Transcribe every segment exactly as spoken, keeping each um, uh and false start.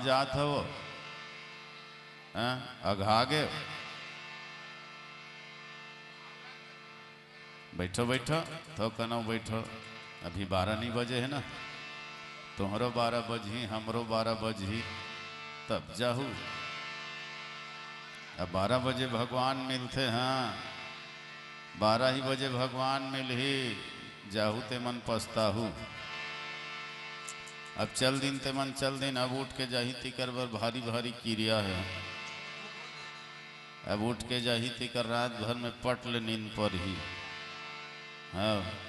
जात हवो, हैं? अघा गे। बैठो, बैठो, थोकन अउ बैठो। अभी बारह नहीं बजे हे ना, तुम्हरो बारह बजही, हमरो बारह बजही, तब जाहू। अब बारह बजे भगवान मिलथे, हाँ, बारह ही बजे भगवान मिलही, जाहू ते मन पछताहू। अब चल दिन ते मन चल दिन, अब उठ के जाही तिकर बर भारी भारी किरिया हे। अब उठ के जाही तिकर रात भर में पट ले नींद परही। हाँ,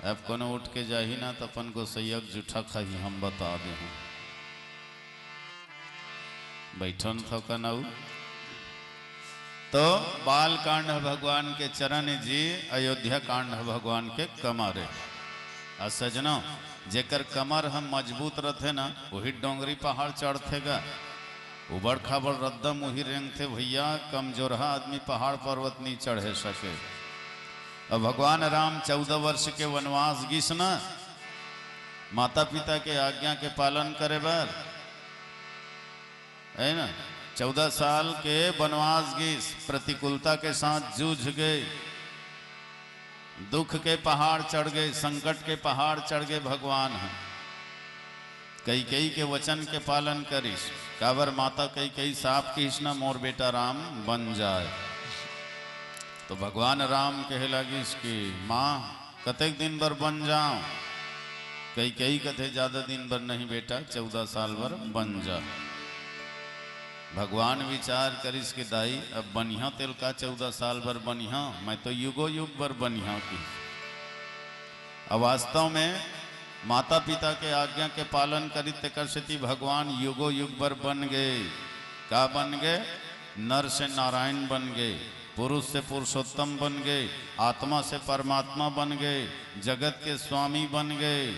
अब कोनो उठ के जाही ना त अपन गोसैया के जूठा खाही, हम बता दे हूँ। बैठन थोकन अउ। तो बाल कांड ह भगवान के चरण जी, अयोध्या कांड ह भगवान के कमर हे। आ सजना, जेकर कमर ह मजबूत रथे ना, वही डोंगरी पहाड़ चढ़थे गा। उबड़ खाबड़ रद्दम वही रेंगथे भैया, कमजोरहा आदमी पहाड़ पर्वत नहीं चढ़े सके। अब भगवान राम चौदह वर्ष के वनवास गिस ना, माता पिता के आज्ञा के पालन करे बर, है ना? चौदह साल के वनवास गिस, प्रतिकूलता के साथ जूझ गे, दुख के पहाड़ चढ़ गे, संकट के पहाड़ चढ़ गे। भगवान ह कैकेयी के वचन के पालन करिस। काबर माता कैकेयी साफ किहिस ना, मोर बेटा राम बन जाए। तो भगवान राम कहे लागिस कि माँ, कतेक दिन बर बन जाओ? कैकेयी कथे, ज्यादा दिन बर नहीं बेटा, चौदह साल बर बन जा। भगवान विचार करिस कि दाई, अब बनिहा तेल का चौदह साल बर बनिहा, मैं तो युगो युग बर बनिहा की। अब वास्तव में माता पिता के आज्ञा के पालन करी, तेकर सेती भगवान युगो युग बर बन गे। का बन गे? नर से नारायण बन गे, पुरुष से पुरुषोत्तम बन गे, आत्मा से परमात्मा बन गे, जगत के स्वामी बन गे।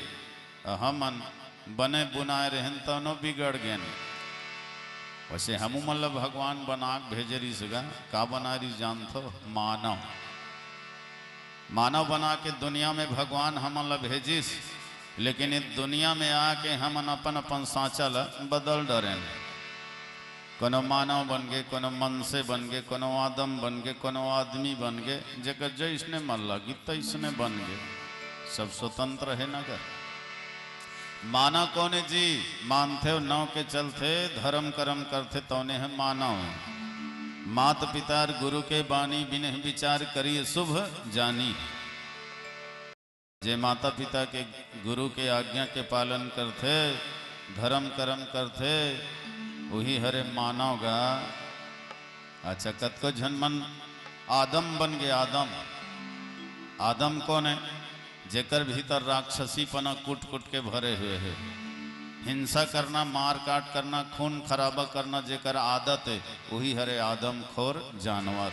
हमन बने बुनाए रहेन तनो बिगड़ गेन। वैसे हमू मन ल भगवान बना के भेजे रिहिस गा, का बना रिहिस जानथो? मानव। मानव बना के दुनिया में भगवान हमन ल भेजिस, लेकिन इस दुनिया में आके हमन अपन अपन सांचा ल बदल डरेन। कोनो मानव बन गे, कोनो मनसे बन गे, कोनो आदम बन गे, कोनो आदमी बन गे, जेकर जैसने मन लागी तैसने बन गे। सब स्वतंत्र हे ना गा। मानव कोन हे जी? मानथे नव के चलथे, धर्म कर्म करथे, तौने हे मानव। मात पिता गुरु के बानी, बिनहि विचार करिए शुभ जानी। जे माता पिता के, गुरु के आज्ञा के पालन करथे, धर्म कर्म करथे, उही हरे मानव गा। अच्छा, कतको झन मन आदम बन गे, आदम। आदम कोन हे? जेकर भीतर राक्षसीपना कूट कूट के भरे हुए हे। हिंसा करना, मार काट करना, खून खराबा करना जेकर आदत हे, उही हरे आदमखोर जानवर।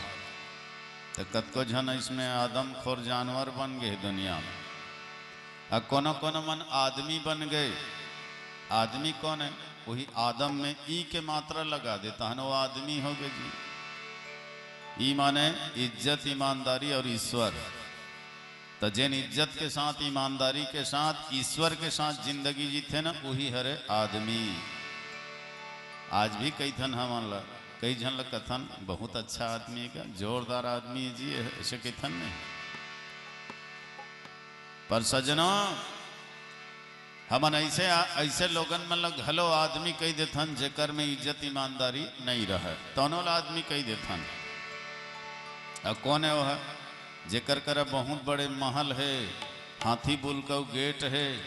त कतको झन इसमें आदमखोर जानवर बन गे दुनिया में। आ कोनो कोनो मन आदमी बन गे। आदमी कोन हे? उही आदम में ई के मात्रा लगा दे, तहन वो आदमी हो गे जी। ई माने इज्जत, ईमानदारी और ईश्वर। त जेन इज्जत के साथ, ईमानदारी के साथ, ईश्वर के साथ जिंदगी जीथे ना, उही हरे आदमी। आज भी कहिथन हमन ला, कई झन ला कथन, "बहुत अच्छा आदमी हे का, जोरदार आदमी हे जी," ऐसे कहिथन नहीं। पर सजनो, हमन ऐसे, ऐसे लोगन मन ल घलो आदमी कहि देथन, जेकर में इज्जत ईमानदारी नइ रहय, तौनो ल आदमी कहि देथन। अउ कोन हे ओह, जेकर करा बहुत बड़े महल हे, हाथी बुलकऊ गेट हे,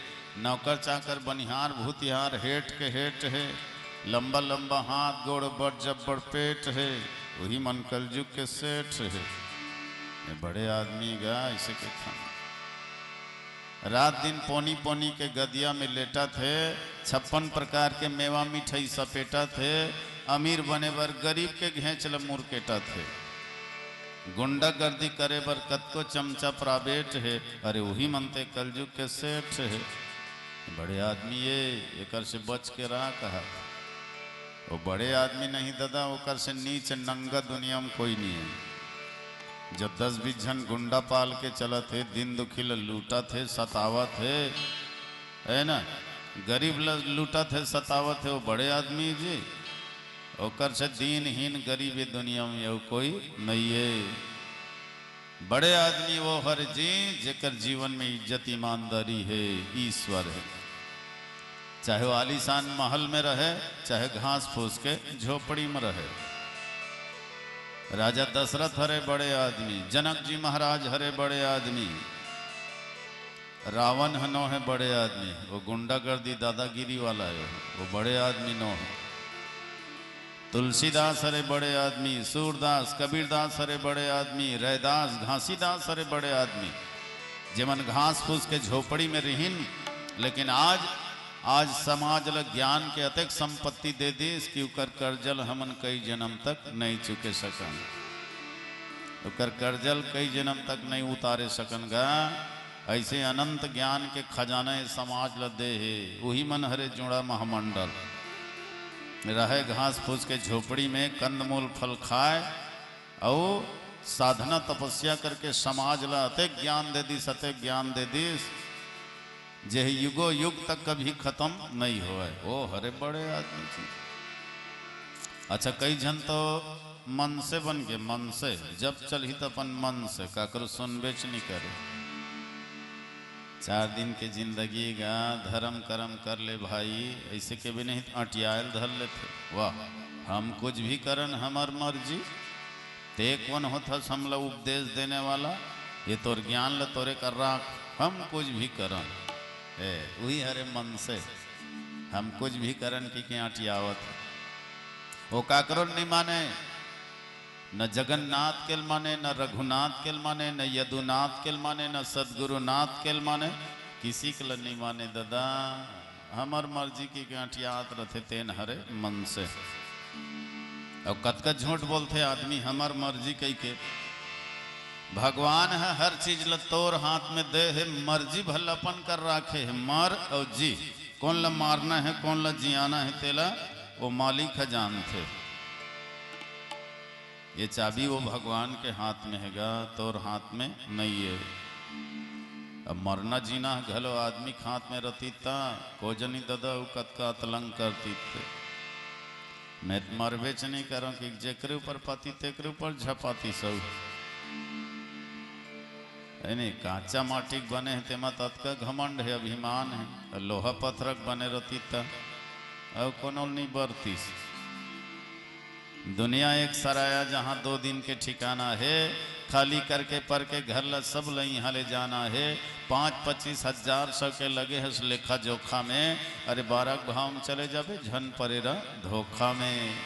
नौकर चाकर बनिहार भूतिहार हेठ के हेठ हे, लंबा लंबा हाथ गोड़ बड़ जब्बड़ पेट हे, उही मन कलजुग के सेठ हे। ये बड़े आदमी गा, ऐसे कहिथन। रात दिन पोनी पोनी के गदिया में लेटत हे, छप्पन प्रकार के मेवा मिठाई सपेटत हे, अमीर बने बर गरीब के घेंच ल मुरकेटत हे। गुंडागर्दी करे बर कतको चमचा प्राइवेट हे, अरे उही मन ते कलजुग के सेठ हे। बड़े आदमी ये, एकर से बच के रहा कहा। वो बड़े आदमी नहीं दादा, ओकर से नीच नंगा दुनिया में कोई नहीं हे। जो दस बीस झन गुंडा पाल के चलत हे, दिन दुखी ल लूटत हे, सतावत हे, है ना? गरीब ल लूटत हे, सतावत हे, वो बड़े आदमी जी। ओकर से दीनहीन गरीब ये दुनिया में अउ कोई नइये। बड़े आदमी वो हरे जी, जेकर जीवन में इज्जत ईमानदारी हे, ईश्वर हे। चाहे वो आलीशान महल में रहे, चाहे घास फूस के झोपड़ी में रहे। राजा दशरथ हरे बड़े आदमी, जनक जी महाराज हरे बड़े आदमी, रावण ह नोहे बड़े आदमी, वो गुंडागर्दी दादागिरी वाला हे, वो बड़े आदमी नोहे। तुलसीदास हरे बड़े आदमी, सूरदास, कबीरदास हरे बड़े आदमी, रैदास, घासीदास हरे बड़े आदमी, जेमन घास फूस के झोपड़ी में रिहिन, लेकिन आज, आज समाज ल ज्ञान के अतेक संपत्ति दे दिस कि ओकर कर्जा ल हमन कई जन्म तक नइ चुके सकन, ओकर कर्जा ल कई जन्म तक नइ उतारे सकन गा। ऐसे अनंत ज्ञान के खजाना ये समाज ल दे हे, उही मन हरे जुड़ा महामंडल। रहे घास फूस के झोपड़ी में, कंदमूल फल खाए, अउ साधना तपस्या करके समाज ल अतेक ज्ञान दे दिस, अतेक ज्ञान दे दिस, जे युगो युग तक कभी खत्म नइ होवय। वो हरे बड़े आदमी जी। अच्छा, कई झन तो मनसे बन के, मनसे, जब चलही त अपन मन से, काकरो सुनबेच नइ करे। चार दिन के जिंदगी गा, धर्म करम कर ले भाई, ऐसे के भी नहीं त अंटियायल धर लेथे। वाह, हम कुछ भी करन, हमर मर्जी। ते कोन होथस हमला उपदेश देने वाला? ये तोर ज्ञान ल तोरे कर राख, हम कुछ भी करन। ए, उही हरे मनसे, हम कुछ भी करन कि के अंटियावत। वो काकरो नहीं माने, न जगन्नाथ के ल माने, न रघुनाथ के ल माने, न यदुनाथ के ल माने, न सदगुरुनाथ के ल माने, किसी के ल नहीं माने दादा। हमर मर्जी के अंटियात रथे तेन हरे मनसे। अउ कतका झूठ बोलथे आदमी, हमर मर्जी कहिके। भगवान ह हर चीज ल तोर हाथ में दे हे, मर्जी भला अपन कर राखे हे, मर अउ जी। कोन ल मारना हे, कोन ल जियाना हे, तेला वो मालिक ह जानथे। ये चाबी वो भगवान के हाथ में हे गा, तोर हाथ में नइये। अब मरना जीना घलो आदमी के हाथ में रतिस त, को जनी ददा, उ कतका अतलंग करतिस ते। मैं त मरबेच नइ करंव कि जेकरे ऊपर पातिस तेकरे ऊपर झपातिस। हे नहीं, कांचा माटी के बने हे, तेमा ततका घमंड हे, अभिमान हे। लोहा पत्थर के बने रतिस त अउ कोनो ल नइ बरतिस। दुनिया एक सराय, जहाँ दो दिन के ठिकाना हे। खाली करके पर के घर ला, सब ला इहाँ ले जाना हे। पाँच पच्चीस हजार सौ के लगे हस लेखा जोखा में, अरे बारह के भाव में चले जाबे, झन परे रह धोखा में।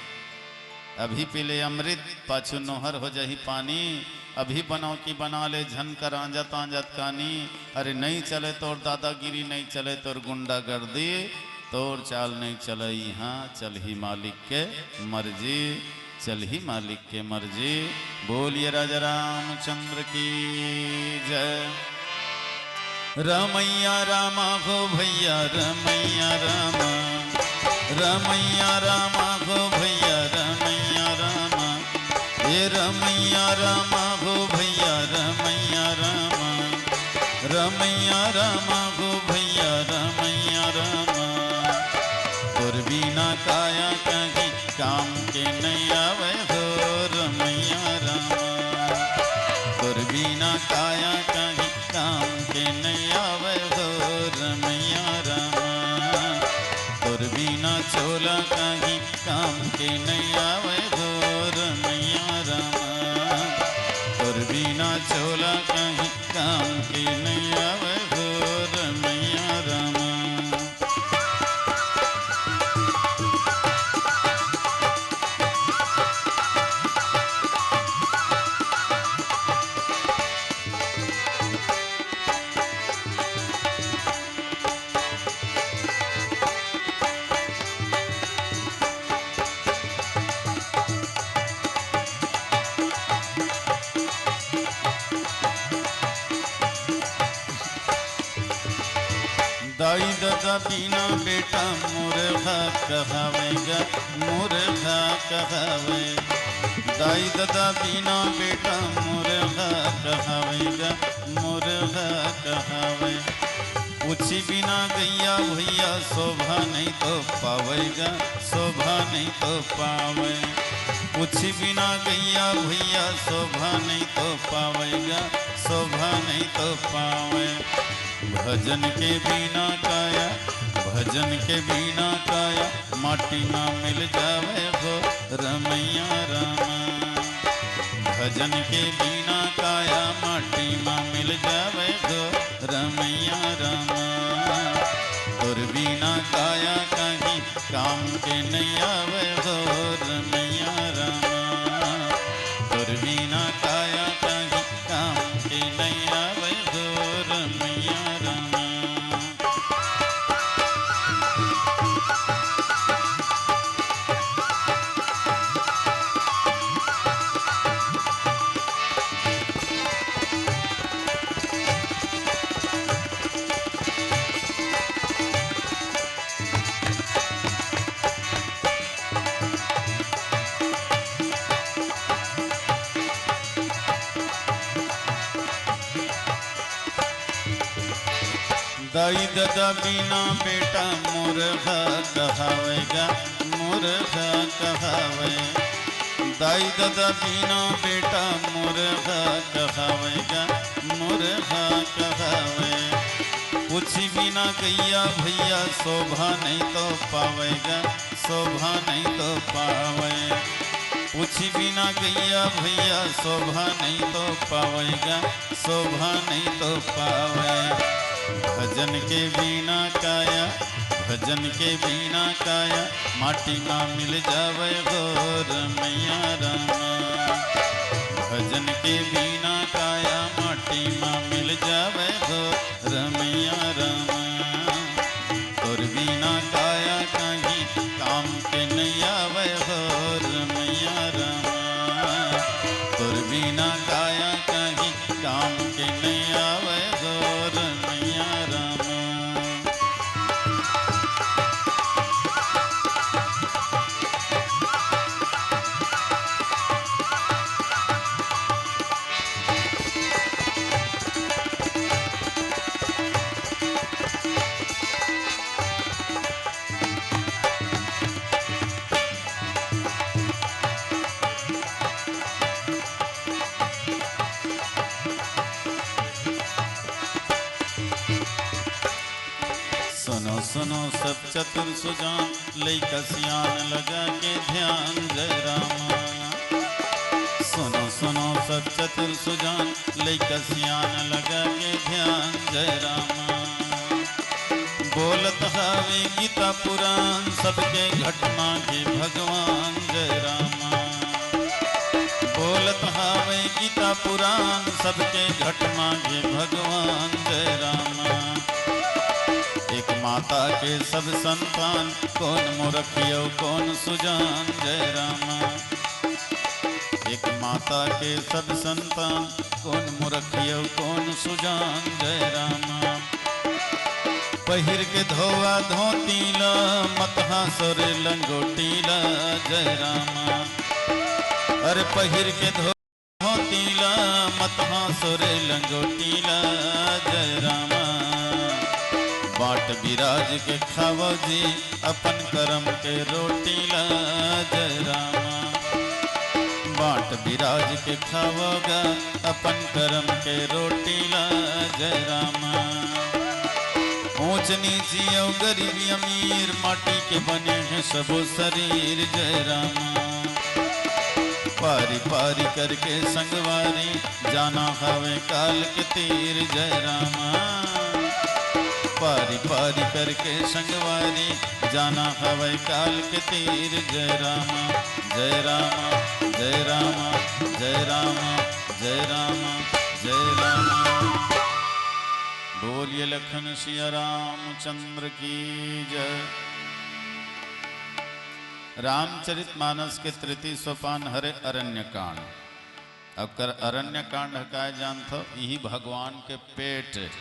अभी पी ले अमृत, पाछू नोहर हो जाही पानी। अभी बनाओ कि बना ले, झन कर आंजत आंजत कानी। अरे नइ चले तोर दादागिरी, नइ चले तोर गुंडागर्दी, तोर चाल नइ चले इहाँ, चलही मालिक के मर्जी, चलही मालिक के मर्जी। बोलिए राजा रामचंद्र की जय। रमैया रामा हो भैया, रमैया रामा, रमैया रामा हो भैया, रमैया रामा, ए रमैया रामा हो भैया, रमैया रामा, रमैया रामा हो भैया, रमैया रामा। तोर बिना काया कहीं काम के नइ आवे हो रमैया रामा। तोर बिना काया कहीं काम के नइ आवे हो रमैया रामा। तोर बिना चोला कहीं काम के नइ आवे हो रमैया रामा। तोर बिना चोला कहीं काम के नइ आवे हो रमैया रामा। दाई ददा बिना बेटा मूर्खा कहावे गा, मूर्खा कहावे। दाई ददा बिना बेटा मूर्खा कहावे गा, मूर्खा कहावे। पूछी बिना गैया भैया शोभा नहीं तो पावेगा, शोभा नहीं तो पावे। पूछी बिना गैया भैया शोभा नहीं तो पावेगा, शोभा नहीं तो पावे। भजन के बिना काया, भजन के बिना काया, माटी मा मिल जावे हो रमैया रामा। भजन के बिना काया, माटी मा मिल जावे हो रमैया रामा। तोर बिना काया कहीं काम के नहीं आवे हो रमैया रामा। तोर बिना काया कहीं काम के नहीं आवे हो रमैया रामा। दाई ददा बिना बेटा मुर्गा कहावेगा, मुर्गा कहावे। दाई ददा बिना बेटा मुर्गा कहावेगा, मुर्गा कहावे। पूछी बिना गैया भैया शोभा नहीं तो पावेगा, शोभा नहीं तो पावे। पूछी बिना गैया भैया शोभा नहीं तो पावेगा, शोभा नहीं तो पावे। भजन के बिना काया, भजन के बिना काया, माटी मा मिल जावे हो रमैया रामा। भजन के बिना काया, माटी मा मिल जावे हो रमैया रामा। तोर बिना काया कहीं काम के नहीं आवे हो रमैया रामा। तोर बिना काया कहीं काम के नहीं आवे हो रमैया रामा। सुनो सुनो सब चतुर सुजान, लइका सियान लगा के ध्यान जय रामा। सुनो सुनो सब चतुर सुजान, लइका सियान लगा के ध्यान जय रामा। बोलत हावे गीता पुराण, सबके घट मांगे भगवान जय रामा। बोलत हावे गीता पुराण, सबके घट मांगे भगवान जय रामा। एक माता के सब संतान, कौन मूरख अउ कौन सुजान जय रामा। एक माता के सब संतान, कौन मूरख अउ कौन सुजान जय रामा। पहिर के धोवा धोती ला, मत हाँसो रे लंगोटी ला जय रामा। अरे पहिर के धो धोती ला, मत हाँसो रे लंगोटी ला जय रामा। बाट बिराज के खावो जी, अपन करम के रोटी ला जय रामा। बाट बिराज के खावो गा, अपन करम के रोटी ला जय रामा। ऊंच नीच अउ गरीब अमीर, माटी के बने हैं सबो शरीर जय रामा। पारी पारी करके संगवारी, जाना हवे काल के तीर जय रामा। पारी पारी करके संगवारी, जाना हवे काल के तीर जय रामा। जय रामा, जय रामा, जय रामा, जय रामा, जय रामा। बोलिए लखन सिया रामचंद्र की जय। रामचरित मानस के तृतीय सोपान हरे अरण्य कांड। अब कर अरण्य कांड ह काय जानथो? इही भगवान के पेट।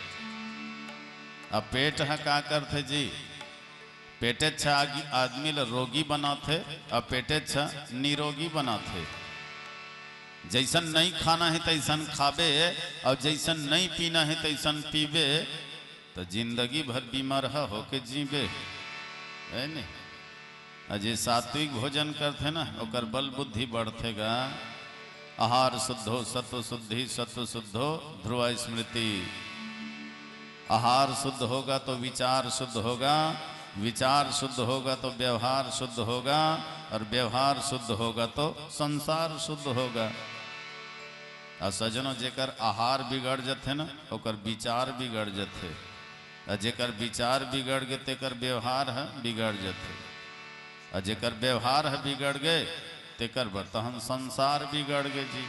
अब पेट ह का करथे जी? पेटेच ह आदमी ल रोगी बनाथे, अब पेटेच ह निरोगी बनाथे। जैसन नहीं खाना है तैसन खाबे, और जैसन नहीं पीना है तैसन पीबे, त त जिंदगी भर बीमार ह होके जीबे, है ने? अ जे सात्विक भोजन करथे ना, ओकर बल बुद्धि बढ़थे गा। आहार शुद्धो सत्व शुद्धि, सत्व शुद्धो ध्रुवा स्मृति। आहार शुद्ध होगा तो विचार शुद्ध होगा, विचार शुद्ध होगा तो व्यवहार शुद्ध होगा, और व्यवहार शुद्ध होगा तो संसार शुद्ध होगा। आ सजनो, जेकर आहार बिगड़ जथे ना, ओकर विचार बिगड़ जथे। आ जेकर विचार बिगड़ गे, तेकर व्यवहार ह बिगड़ जथे। आ जेकर व्यवहार ह बिगड़ गे, तेकर बर तहन संसार बिगड़ गे जी।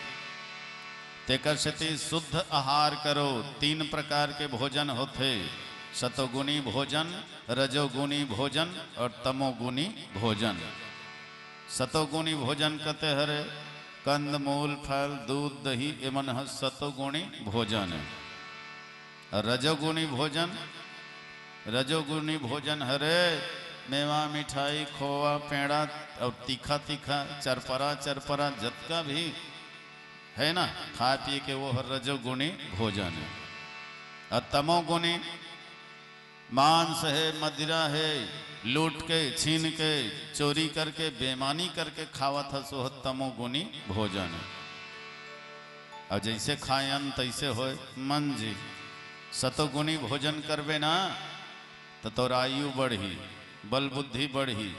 तेकर सेती शुद्ध आहार करो। तीन प्रकार के भोजन होथे, सतोगुणी भोजन, रजोगुणी भोजन और तमोगुणी भोजन। सतोगुणी भोजन कथे हरे, कंद, मूल, फल, दूध, दही, एमन ह सतोगुणी भोजन हे। रजोगुणी भोजन, रजोगुणी भोजन हरे, मेवा, मिठाई, खोवा, पेड़ा और तीखा तीखा, चरपरा चरपरा, जतका भी है ना, खाए पिए के, वो हर रजोगुणी भोजन हे। और तमोगुणी मांस हे, मदिरा हे, लूट के, छीन के, चोरी करके, बेईमानी करके खावत हस, ओह तमोगुणी भोजन हे। अउ जइसे खायन तइसे होय मन जी। सतोगुणी भोजन करबे ना, त तोर आयु बढ़ही, बल बुद्धि बढ़ही,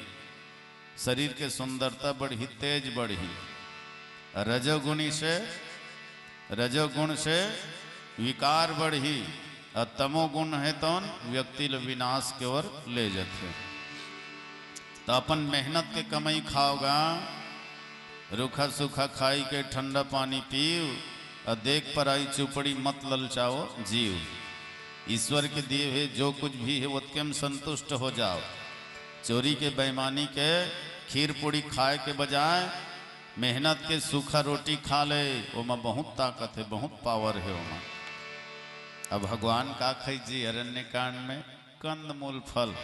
शरीर के सुंदरता बढ़ही, तेज बढ़ही। रजोगुणी से, रजोगुण से विकार बढ़ही, अउ तमोगुण हे तौन व्यक्ति ल विनाश के ओर ले जथे। त अपन मेहनत के कमई खाओ गा, रूखा सूखा खाई के ठंडा पानी पीव, अउ देख पराई चुपड़ी मत ललचाओ जीव। ईश्वर के दिए हुए जो कुछ भी हे, ओतके म संतुष्ट हो जाओ। चोरी के, बेईमानी के, खीर पूड़ी खाए के बजाय मेहनत के सूखा रोटी खा ले, ओमा बहुत ताकत हे, बहुत पावर हे ओमा। अब भगवान का खइस जी अरण्य कांड में? कंद मूल फल,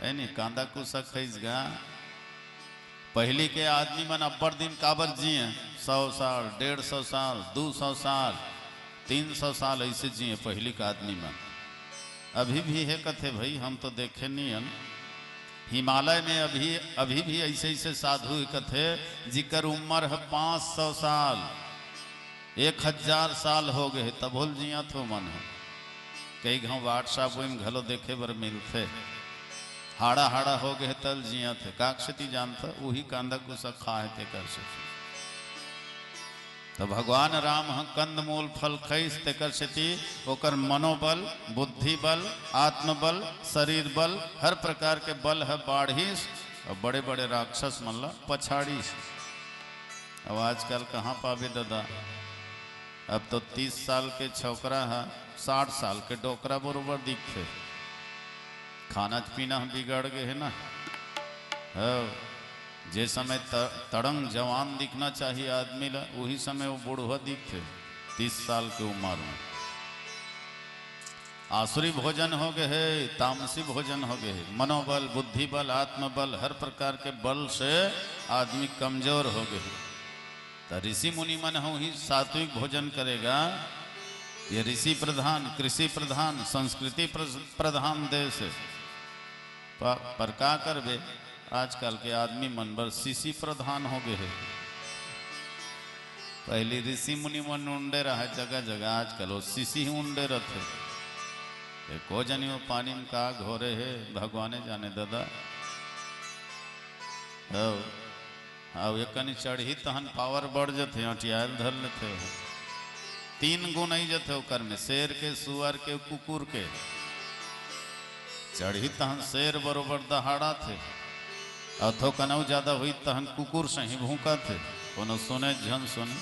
है नी, कांदा कुसा खइस गा। पहिली के आदमी मन अब्बड़ दिन काबर जिए? सौ साल, डेढ़ सौ साल, दू सौ साल, तीन सौ साल अइसे जिए पहिली के आदमी मन। अभी भी हे कथे भई, हम तो देखे नी हन। हिमालय में अभी, अभी भी अइसे, अइसे साधु हे कथे, जिकर उम्र हे पाँच सौ साल, एक हजार साल हो गे हे, तभो ल जियत हे ओमन ह। कई घांव WhatsApp में घलो देखे बर मिलथे, हाड़ा हाड़ा हो गे हे तल जियत हे। काक सेती जानत हे? उही कांदा कुसा खा हे तेकर सेती। त भगवान राम ह कंदमूल फल खइस, तेकर सेती ओकर मनोबल, बुद्धि बल, आत्मबल, शरीर बल, हर प्रकार के बल ह बाढ़िस अउ बड़े-बड़े राक्षस मन ल पछाड़िस। अब आजकल कहाँ पाबे ददा, अब तो तीस साल के छोकरा ह साठ साल के डोकरा बरोबर दिखथे। खाना पीना ह बिगड़ गे हे ना। हव, जे समय त-, तड़ंग जवान दिखना चाहिए आदमी ला, उही समय वो बुढ़वा दिखथे, तीस साल के उम्र में। आसुरी भोजन हो गे हे, तामसी भोजन हो गे हे, मनोबल, बुद्धि बल, आत्मबल, हर प्रकार के बल से आदमी कमजोर हो गे हे। त ऋषि मुनि मन ह उही सात्विक भोजन करे गा। ये ऋषि प्रधान, कृषि प्रधान, संस्कृति प्र-, प्रधान देश हे। प-, पर का करबे, आजकल के आदमी मन बर शिशि प्रधान हो गे हे। पहिली ऋषि मुनि मन उंडे रहय जगह जगह, आजकल वो शिशि ही उंडे रथे। एको जनी वो पानी में का घोरे हे, भगवाने जाने ददा। हव। अउ एकनी चढ़ही तहन पावर बढ़ जथे, अंटियायल धर लेथे। तीन गुण अई जथे ओकर में, शेर के, सुअर के, कुकुर के। चढ़ही तहन शेर बरोबर दहाड़ाथे, अउ थोकन अउ जादा होई तहन कुकुर सही भूंकाथे, कोनो सुने झन सुने।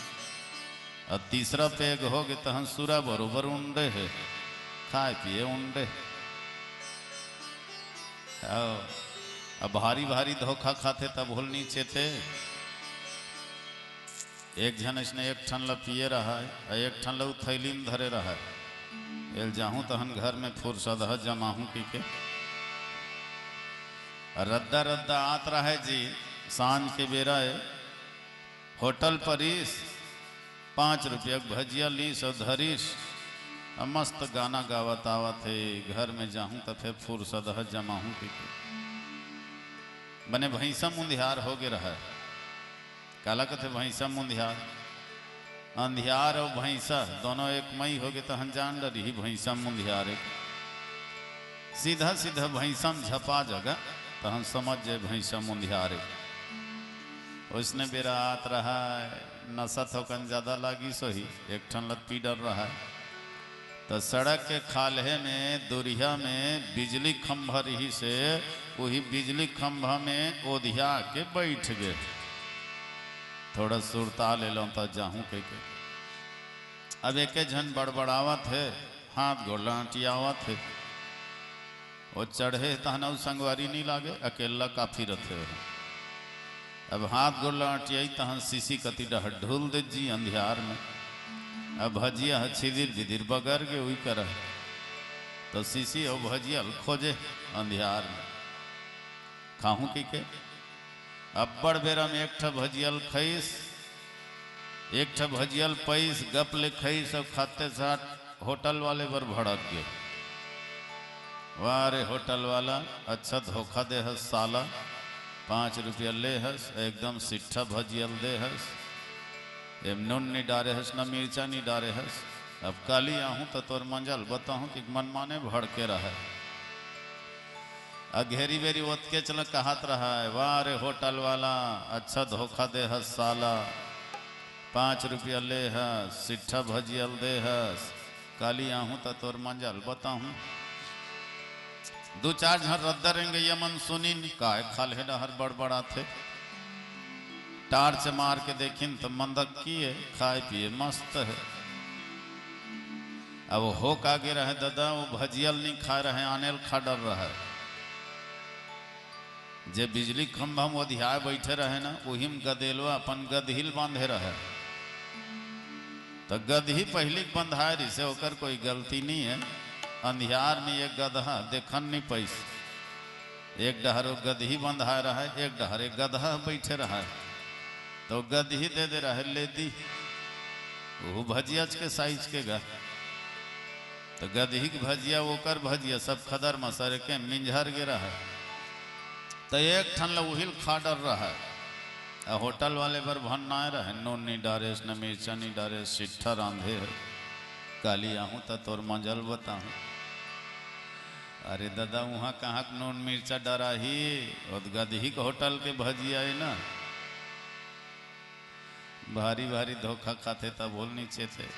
अउ तीसरा पेग हो गे तहन सुरा बरोबर उंडे हे, खाए पिए उंडे। अउ अब भारी भारी धोखा खाथे तभो ल नी चेते। एक झन अइसने एक ठन ल पिए रहय, अउ एक ठन ल उ थैली म धरे रहय। एल जाहूं तहन घर में फुरसदहा जमाहूं कहिके। रद्दा रद्दा आत रहय जी, सांझ के बेरा ए, होटल परिस, पाँच रुपया के भजिया लीस अउ धरिस। अब मस्त गाना गावत आवत हे, घर में जाहूं त फेर फुरसत ह जमाहूं कहिके। बने भैंसा मुंधियार होगे रहय। काला कथे भैंसा मुंधियार? अंधियार अउ भैंसा दोनों एक मई होगे तहन जान डरिही भैंसा मुंधियार ए। सीधा सीधा भैंसा म झपा जगा तहन समझ जाय भैंसा मुंधियार ए। ओइसने बेरा आत रहय, नसा थोकन जादा लागिस होही, एक ठन ल पीडर रहय। त सड़क के खाल्हे में, दुरिहा में बिजली खंभा रिहिस हे, उही बिजली खंभा में ओधिया के बइठ गे। थोड़ा सुरता ले लंव त जाहूं कहिके। अब एके झन बड़बड़ावत हे, हाथ गोड़ ल अंटियावत हे। ओ चढ़े तहन अउ संगवारी नी लागे, अकेल्ला काफी रथे। अब हाथ गोड़ ल अंटियाई तहन सीसी कति डहर ढुल दे जी अंधियार में। अब भजिया ह छिदिर बिदिर बगर गे उही करा। त सीसी अउ भजिया ल खोजे अंधियार में। खाहूं कहिके अब्बड़ बेरा में एक ठा भजिया ल खइस, एक ठा भजिया ल पइस, गप ले खइस, अउ खाते साथ होटल वाले बर भड़क गे। वाह रे होटल वाला, अच्छा धोखा दे हस साला। पाँच रुपया ले हस, एकदम सिट्ठा भजिया ल दे हस। एम नून नी डारे हस, न मिर्चा नी डारे हस। अब काली आहूं त तोर मंजल बताहूं कि मनमाने भड़के रहय। अ घेरी बेरी ओतकेच ल कहत रहय, "वाह रे होटल वाला, अच्छा धोखा दे हस साला। पाँच रुपया ले हस, सिट्ठा भजिया ल दे हस, काली आहूं त तोर मंजल बताहूं।" दू चार झन रद्दा रेंगइया मन सुनिन, काय खाल्हे डहर बड़बड़ाथे। टार्च मार के देखिन त मंदक्की ए, खाय पिये मस्त हे। अब हो का गे रहय ददा, ओ भजिया ल नी खाय रहय, आने ल खा डर रहय। जे बिजली खंभा म ओधियाय बइठे रहय न, उही म गदेलवा अपन गदही ल बांधे रहय। त गदही पहिली के बंधाय रिहिसे, ओकर कोई गलती नी हे। अंधियार में एक गदहा देखन नी पइस। एक डहर ओ गदही बंधाय रहय, एक डहर एक गदहा बइठे रहय। त ओ गदही दे दे रहय, ले दी। ओहू भजियाच के साइज के गा। त गदही के भजिया, ओकर भजिया, सब खदर मसर के मिंझर गे रहय। त एक ठन ल उही ल खा डर रहय। अ होटल वाले बर भन्नाय रहय, नून नी डारेस, न मिर्चा नी डारेस, सिट्ठा रांधे हे। काली आहूं त तोर मंजल बताहूं। अरे ददा, उहां कहां के नून मिर्चा डराही, ओत गदही के होटल के भजिया ए न। भारी भारी धोखा खाथे, तभो ल नी चेते।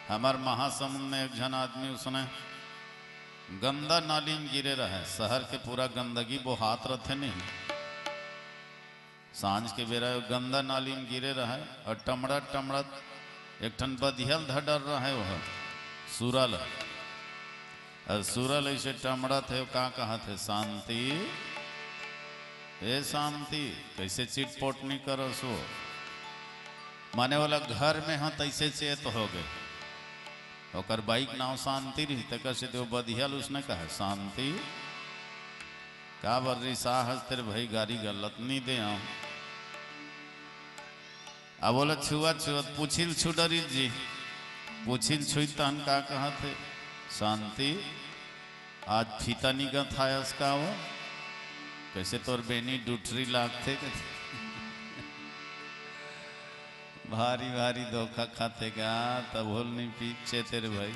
हमर महासमुंद में एक झन आदमी उसने गंदा नाली म गिरे रहय, सहर के पूरा गंदगी बोहात रथे नहीं। सांझ के बेरा ओ गंदा नाली म गिरे रहय अउ टमड़त टमड़त एक ठन बधिया ल धर डर रहय, ओह सूरा ल। अउ सूरा ल अइसे टमड़त हे, का कहत हे, "शांति, ए शांति, कइसे चिटपोट नी करस ओ?" माने ओला घर में ह तइसे चेत होगे। ओकर बाई के नांव शांति रिहिस, तेकर सेती ओ बधिया ल उसने कहे, "शांति, काबर रिसा हस तेरे भई, गारी गलत नी दे आंव।" अब ओला छुआ छुआ पूछी ल छू डरिस जी। पूछी ल छुइस तहन का कहत हे, "शांति, आज फीता नी गंथायस का वो? कइसे तोर बेनी डुठरी लागथे?" भारी भारी धोखा खाथे गा, तभो ल नी पी चेते रे भई।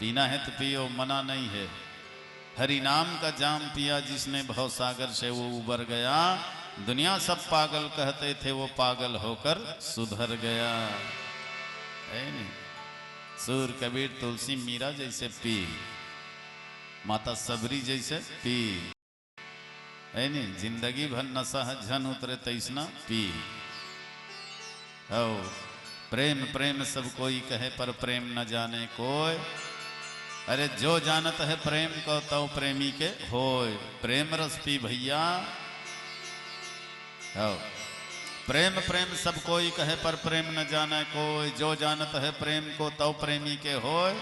पीना हे त पियो, मना नहीं हे। हरि नाम का जाम पिया जिसने, भव सागर से वो उबर गया। दुनिया सब पागल कहते थे, वो पागल होकर सुधर गया। हे नहीं? सूर कबीर तुलसी मीरा जइसे पी, माता सबरी जइसे पी। हे नहीं? जिंदगी भर नसा ह झन उतरे तइसना पी। हव, प्रेम प्रेम सब कोई कहे, पर प्रेम न जाने कोय। अरे जो जानत है प्रेम को, तव प्रेमी के होय। प्रेम रस पी भइया। हव, प्रेम प्रेम सब कोई कहे, पर प्रेम न जाने कोय। जो जानत है प्रेम को, तव प्रेमी के होय।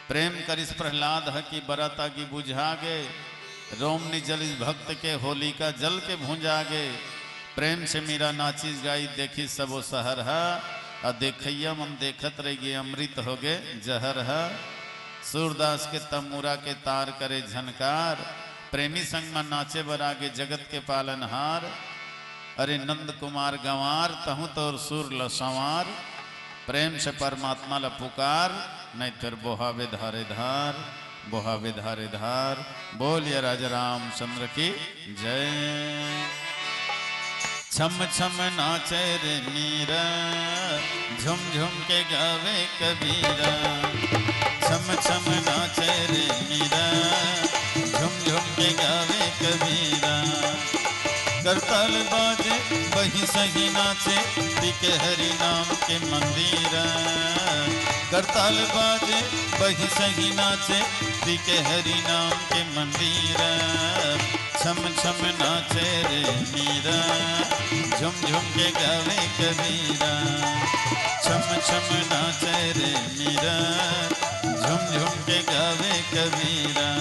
प्रेम करिस प्रहलाद ह कि बरत आगी बुझा गे। रोम नी जलिस भक्त के, होलिका जल के भुंजा गे। प्रेम से मीरा नाचिस गाई, देखिस सबो सहर ह। अउ देखइया मन देखत रहि गे, अमृत होगे जहर ह। सूरदास के तमुरा के तार करे झनकार, प्रेमी संग म नाचे बर आगे जगत के पालनहार। अरे नंद कुमार गंवार, तहूं तोर सुर ल संवार, प्रेम से परमात्मा ल पुकार, नहीं फेर बोहाबे धारे धार, बोहाबे धारे धार। बोलिए राजा रामचंद्र की जय। छम छम नाचे रे मीरा, झुम झुम के गावे कबीरा। छम छम नाचे रे मीरा, झुम झुम के गावे कबीरा। करताल बाजे, बही सही नाचे, पी के हरि नाम के मंदिरा। करताल बाजे, बही सही नाचे, पी के हरि नाम के मंदिरा। छम छम नाचे रे मीरा, झुम झुम के गावे कबीरा। छम छम नाचे रे मीरा, झुम झुम के गावे कबीरा।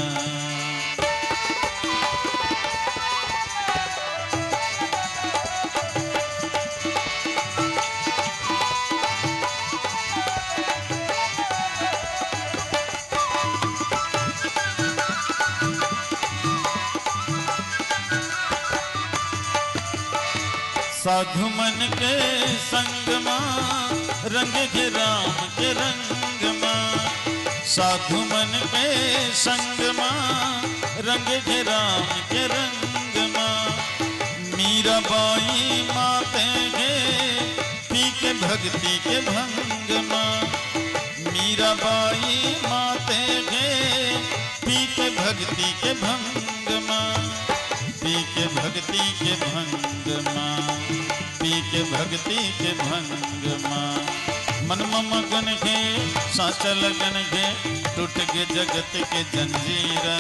साधु मन के संग मा रंग घे राम के रंग मा। साधु मन के संग मा रंग घे राम के रंग मा। मीरा बाई माते घे पी के भक्ति के भंग मा। मीरा बाई माते घे पी के भक्ति के भंग मा। पी के भक्ति के भंग मा। पी के भक्ति के भंग मा। मन म मगन घे, साचा लगन घे, टूट गे जगत के जंजीरा।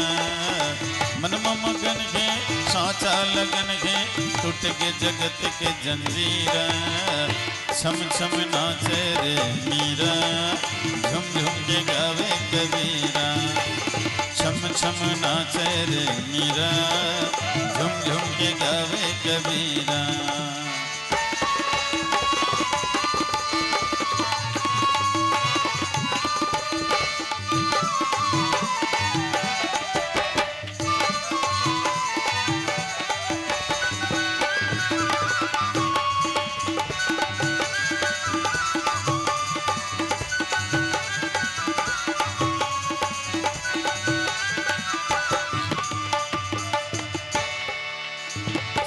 मन म मगन घे, साचा लगन घे, टूट गे जगत के जंजीरा। छम छम नाचे रे मीरा, झुम झुम के गावे कबीरा। छम छम नाचे रे मीरा, झुम झुम के गावे कबीरा।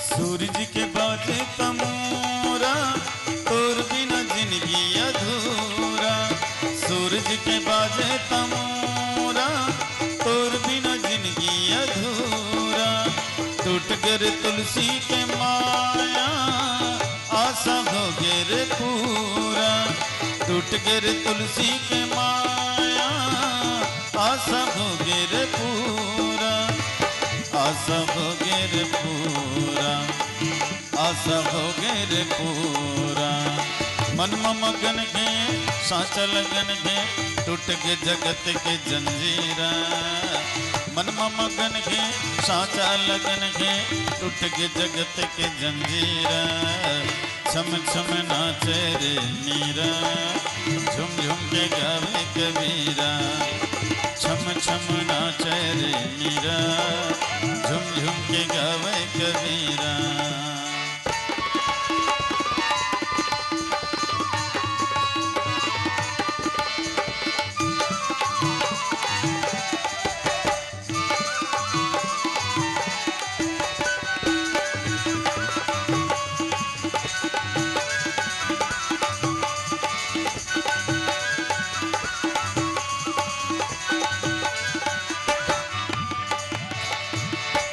सूरज के बाजे तमूरा, तोर बिना जिनगी अधूरा। सूरज के बाजे तमूरा, तोर बिना जिनगी अधूरा। टूट गे रे तुलसी के माया, आसा होगे रे पूरा। टूट गे रे तुलसी के माया, आसा होगे रे पूरा। आसा होगे रे पूरा। आसा होगे रे पूरा। मन म मगन घे, साचा लगन घे, टूट गे जगत के जंजीरा। मन म मगन घे, साचा लगन घे, टूट गे जगत के जंजीरा। छम छम नाचे रे मीरा, झुम झुम के गावे कबीरा। छम छम नाचे रे मीरा, झुम झुम के गावे कबीरा।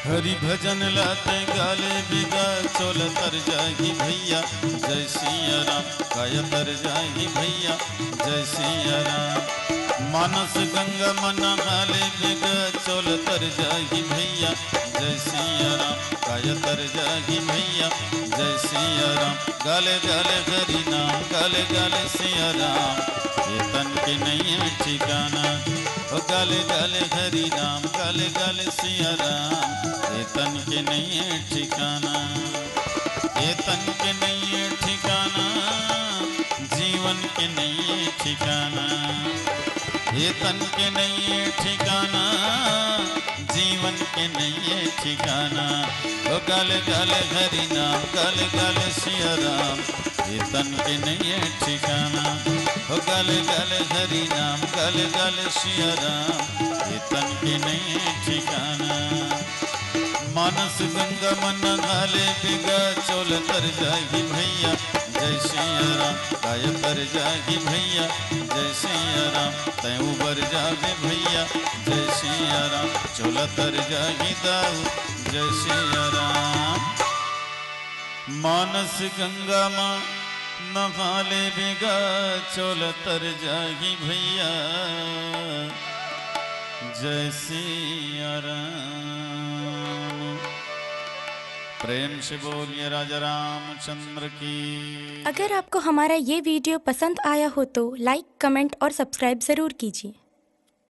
हरि भजन ला तैं गाले बिगा, चोला तर जाही भैया, जय सिया राम। काया तर जाही भैया, जय सिया राम। मानस गंगा म नहाले बिगा, चोला तर जाही भैया, जय सिया राम। काया तर जाही भैया, जय सिया राम। गाले गाले हरि नाम, गाले गाले सिया राम, ए तन के नइये ठिकाना। ओ गाले गाले हरि नाम, गाले गाले सिया राम, ए तन के नइये ठिकाना। ए तन के नइये ठिकाना, जीव के नइये ठिकाना, ए तन के नइये ठिकाना, जीवन के नइये ठिकाना। ओ गल गल हरि नाम, गल गल सिया राम, ए तन के नइये ठिकाना। ओ गल गल हरि नाम, गल गल सिया राम, ए तन के नइये ठिकाना। मानस गंगा म नहा ले बिगा, चोला तर जाही भैया जय सिया राम। काया तर जाही भैया जय सिया राम। तैं उबर जाबे भैया जय सिया राम। चोला तर जाही दाऊ जय सिया राम। मानस गंगा म नहा ले बिगा, चोला तर जाही भैया जय सिया राम। प्रेम से बोलिए राजा रामचंद्र की। अगर आपको हमारा ये वीडियो पसंद आया हो तो लाइक, कमेंट और सब्सक्राइब ज़रूर कीजिए।